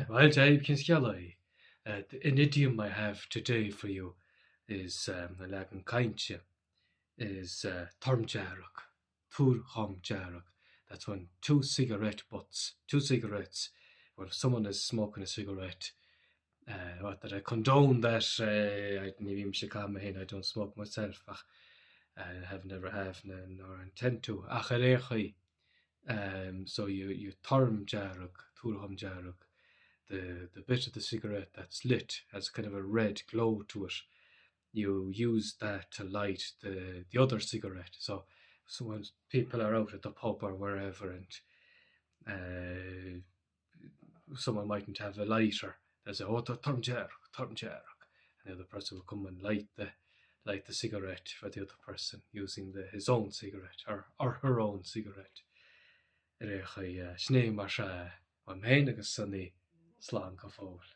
Bhuel, Dave, cén scéal é? An idiom I have today for you is an leagan cainte is torm dearg, tabhair dhom dearg. That's when two cigarette butts, two cigarettes, when someone is smoking a cigarette, not that I condone that, ní bhímse ag caitheamh mé féin, I don't smoke myself, ach I have never have nor intend to, ach ar aon chaoi, so you, you torm dearg, tabhair dhom dearg, the, the bit of the cigarette that's lit has kind of a red glow to it, you use that to light the, the other cigarette, so, so when people are out at the pub or wherever and uh, someone mightn't have a lighter, they'll say, oh, torm dearg, torm dearg, and the other person will come and light the, light the cigarette for the other person using the, his own cigarette or, or her own cigarette. Ar aon chaoi, sin é mar sea, uaim féin agus Sonny, slán go fóill.